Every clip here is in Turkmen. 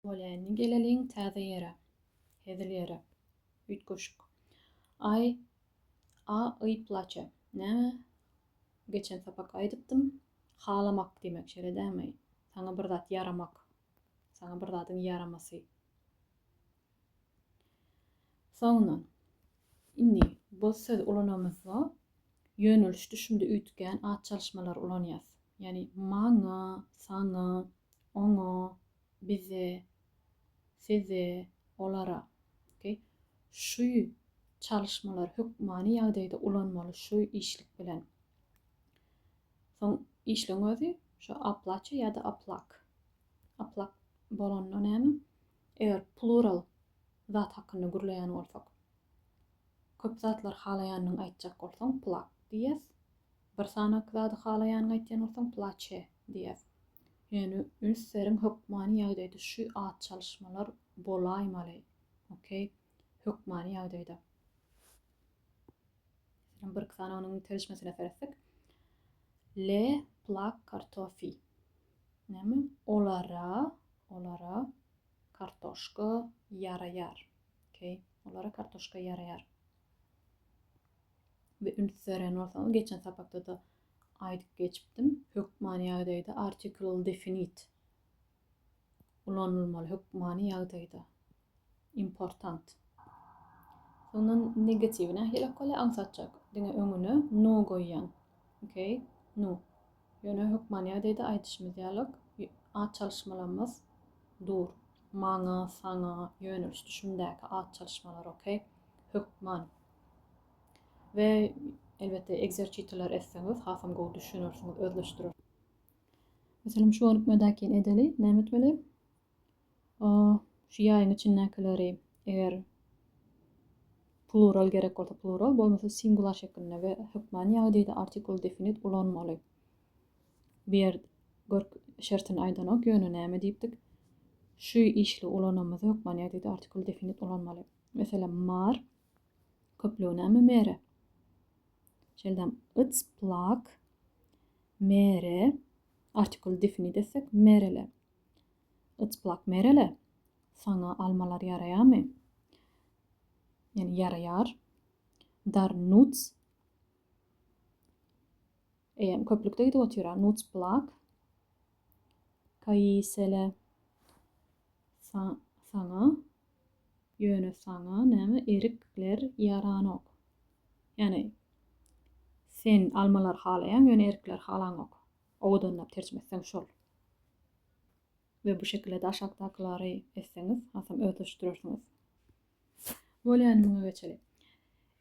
Bolýa indi geleliň täze ýere. Hezil ýere. Üýtgeşik. Aý A y plaçe. Näme? Geçen sapak aýdypdym. Halamak diýmek şeýle dälmi? Saňa bir zat ýaramak. Saňa bir zadyň ýaramasy. Soňundan indi bu sözi ulanamyzda ýöneliş düşümde üýtgän at çalyşmalary ulanýas. Ýagny maňa, saňa, oňa, bize, size, olara. Okay. Şu çalyşmalary hökmany ýagdaýda ulanmaly şu işlik bilen. Soň işligiň özi şu aplaça ýa-da aplak. Aplak bolanda näme? Eger plural zat hakynda gürleýän bolsak, köp zatlar halaýanyňy aýtjak bolsaň plak diýýäs. Bir sanak zady halaýanyňy aýtýan bolsaň plaçe diýýäs. Ýöne üns beriň hökmany ýagdaýda şu at çalyşmalar bolaýmaly. Okey. Hökmany ýagdaýda. Meselem bir iki sany onuň terjimesine seretsek. Le plak kartofi. Näme? Olara, olara kartoşka ýaraýar. Okey. Olara kartoşka ýaraýar. We üns beren bolsaňyz, geçen sapakda-da aýdyp geçipdim. Hökmany ýagdaýda article definite ulanylmaly hökmany ýagdaýda. Important. Soňundan negatiwi nähili bolýar? Aňsatjak. Diňe öňüne no goýýan. Okey. No. Ýöne hökmany ýagdaýda aýdyşymyz ýaly at çalyşmalarymyz dur. Maňa, saňa ýöneliş düşümdäki at çalyşmalar, okey. Hökman. We elbetde egzerçiteler etseňiz hasam gowy düşünersiňiz, özleşdirersiňiz. Meselem şu gönükmedäkini edeli. Näme etmeli? Şu ýaýyň içindäkileri eger plural gerek bolsa plural, bolmasa singular şeklinde we hökmany ýagdaýda article definite ulanmaly. Bu ýer görk şertini aýdanok, ýöne näme diýipdik? Şu işli ulanamyzda hökmany ýagdaýda article definite ulanmaly. Meselem, mar köplügi näme? Mere. Şeýle its plak mere article definite etsek merele. Yçplak Merele, saňa almalar ýaraýarmy? Ýagny ýaraýar. Dar nuts. Eýýäm köplükde gidip otyr-a. Nuts plak. Kaýsele. Sa saňa. Ýöne saňa näme erikler ýaranok. Ýagny sen almalary halaýaň, ýöne erikleri halaňok. Owadanlap terjime etseň şol. We bu şekilde aşakdakylary etseňiz hasam özleşdirersiňiz. Bolýa indi muňa geçeli.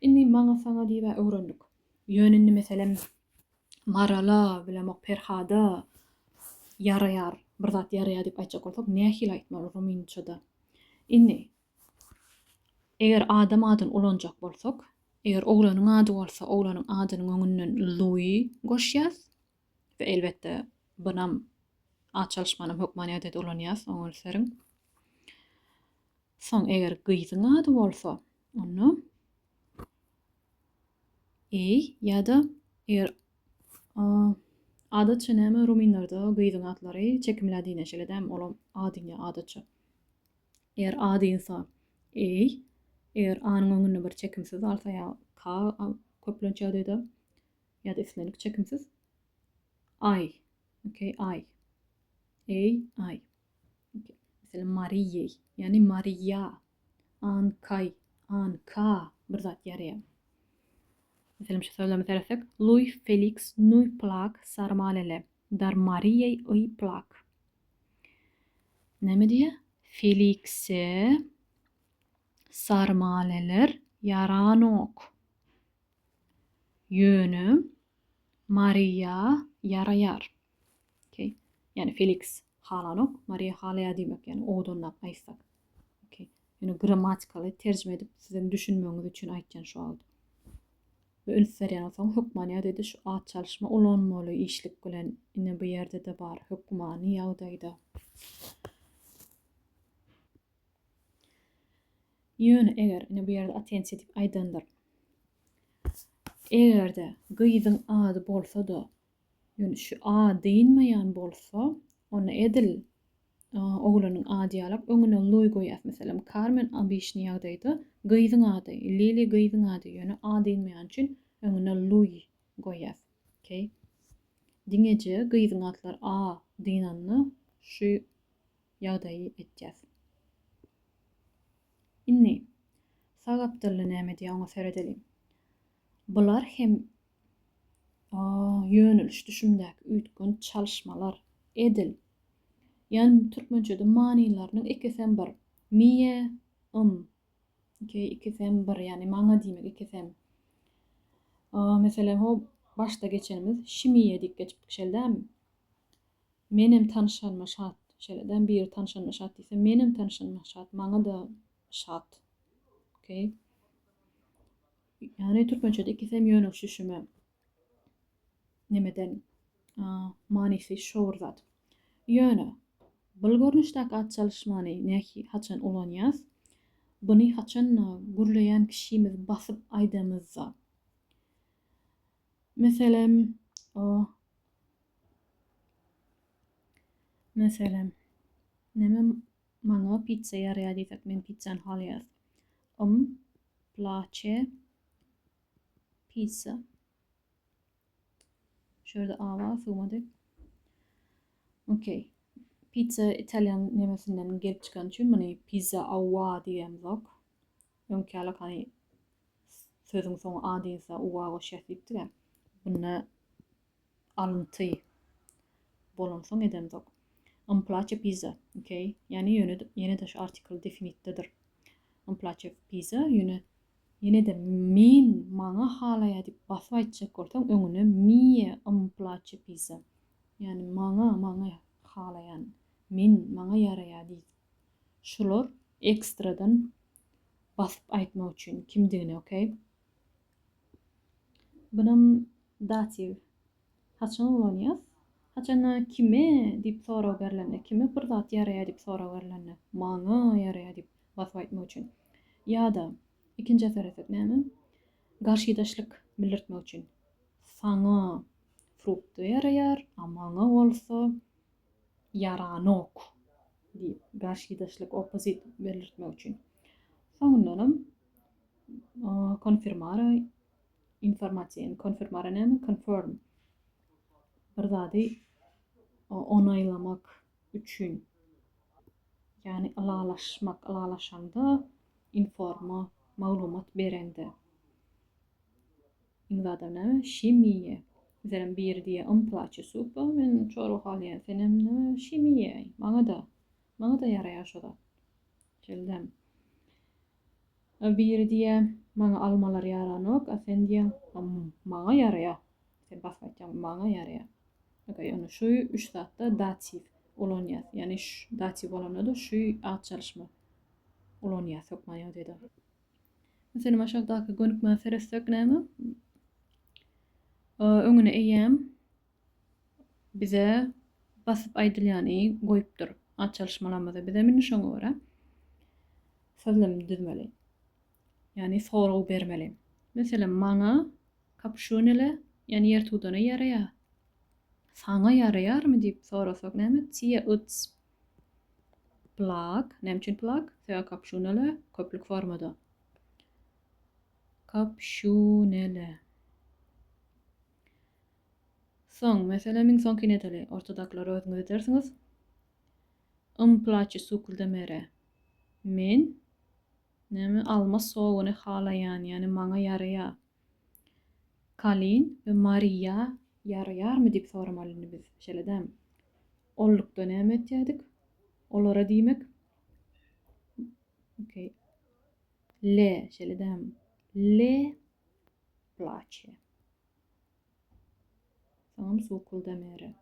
Indi maňa saňa diýibä öwrendik. Ýöne indi meselem Marala bilemok Perhada ýaraýar bir zat ýaraýar diýip aýtjak bolsak nähili aýtmaly rumynçada. Indi eger adam adyny ulanjak bolsak eger oglanyň ady bolsa oglanyň adynyň öňünden lui goşýas. We elbetde bunam at çalyşmanam hökman ýagdaýda ulanýas, oňa üns beriň. Soň eger gyzyň ady bolsa, onda eý ýa-da eger adatça näme rumynlarda gyzyň atlary çekimli adine şeýle dämi? Olam adine adatça. Eger a diýilse eý, eger a-nyň öňünde bir çekimsiz alsa ýa k köplenç ýagdaýda ýa-da islendik çekimsiz aý. Okey, aý. Eý, aý. Okey. Meselem, Mariýeý, ýagny Mariýa, Ankaý, Anka bir zat ýaraýar. Meselem, şu sözlerime seretsek, Luý Feliks nuý plak sarmalele, dar Mariýeý yý plak. Näme diýýär? Felikse sarmaleler ýaranok. Ýöne Mariýa ýaraýar. Okey. Ýagny Feliks halanok, Mariýa halaýar diýmek, ýagny owadanlap aýtsak. Okey. Ýöne grammatikaly terjime edip siziň düşünmegiňiz üçin aýtýan şu wagt. We üns berýän bolsaň hökmany ýagdaýda şu at çalyşma ulanmaly işlik bilen. Ine bu ýerde-de bar hökmany ýagdaýda. Ýöne eger, ine bu ýerde atensiýa diýip aýdandyr. Eger-de gyzyň ady bolsa-da, ýöne şu a dynmaýan bolsa, onda edil. Oglanyň ady ýalak öňüne Lui goýýas meselem Karmen obyçny ýagdaýda gyzyň ady Lili gyzyň ady ýöne a dynmaýany üçin öňüne Lui goýýas okey diňeje gyzyň atlary a dynanda şu ýagdaýy etýäs indi sag gapdalda näme diýýär oňa seredeliň bular hem Ýöneliş düşümdäki üýtgän çalyşmalar, edil, ýagny türkmençede manylarynyň ikisem bir, mie, ym, okey, ikisem bir, ýagny maňa diýmek ikisem. Meselem, ho başda geçenimiz şimiýe diýip geçipdik, şeýle dälmi? Menem tanyşanyma şat, şeýle dälmi? Biri tanyşanyma şat diýse, menem tanyşanyma şat, maňa-da şat. Okey. Ýagny türkmençede ikisem ýöne şüşüme nemeden manysy şo bir zat. Ýöne bul görnüşdäki at çalyşmany nähi haçan ulanýas? Buny haçan gürleýän kişimiz basyp aýdamyzda. Meselem, o Meselem, neme maňa pitsa ýaraýar diýsek, men pitsany halaýas. Ym Place pizza. Şu ýerde A bar, sygmady. Okey. Pizza italýan nemesinden gelip çykan üçin muny pizza awa diýemzok. Öňki ýaly hany sözüň soňy a diýilse uwa goşýas diýipdik-ä. Bunda alynty bolansoň edemzok. Im place pizza. Okey. Ýagny ýöne ýene-de şu artikl definitdedir. Im place pizza ýöne ýene-de men maňa halaýar diýip basyp aýtjak bolsaň öňüne mie im place pizza. Ýagny maňa maňa halaýan men maňa ýaraýar diýip. Şular ekstradan basyp aýtmak üçin kimdigini okey. Bunam datiw haçan ulanýas? Haçanda kime diýip sorag berlende, kime bir zat ýaraýar diýip sorag berlende, maňa ýaraýar diýip basyp aýtmak üçin. Ýa-da ikinjä seretsek näme? Garşydaşlyk bildirtmek üçin. Saňa frukty ýaraýar, a maňa bolsa ýaranok diýip garşydaşlyk opposit bildirtmek üçin. Soňundanam Konfirmare informasiýa, ýagny konfirmare näme? Confirm. Bir zady onaýlamak üçin. Ýagny ylalaşmak, ylalaşanda informa, maglumat bereňde. Iň zadam näme? Şimiýe. Meselem biri diýýär, ym plaçe supa, men çorba halaýan, senem näme? Şimiýe. Maňa-da, maňa-da ýaraýar şo zat. Şeýle dämi? Biri diýýär, maňa almalar ýaranok, a sen diýýäň, maňa ýaraýar. Sen basyp aýtýaň, maňa ýaraýar. Okey, onda şu üç zatda datiw ulanýas. Ýagny şu datiw bolanda-da şu at çalyşma ulanýas hökman ýagdaýda. Meselem, aşakdaky gönükmä seretsek näme? Öňüne eýýäm bize basyp aýdylýany goýupdyr at çalyşmalarymyzy. Bizem indi şoňa görä sözlem düzmeli. Ýagny sorag bermeli. Meselem, maňa kapşunele, ýagny ýertudana ýaraýar. Saňa ýaraýarmy diýip sorasak näme? Tie yts plak. Näme üçin plak? Sebäbi kapşunele köplük formada. Kapşunele. Soň, meselem, iň soňkyny edeli. Ortadakylary özüňiz edersiňiz. Im plaçi sukulda mere. Men näme alma soguny halaýan, ýagny maňa ýaraýar. Kalin we Mariýa ýaraýarmy diýip soramaly indi biz. Şeýle dämi? Ollukda näme etýärdik? Olara diýmek. Okey. Le, şeýle dämi? Le plaçe. Soňam sukul demere.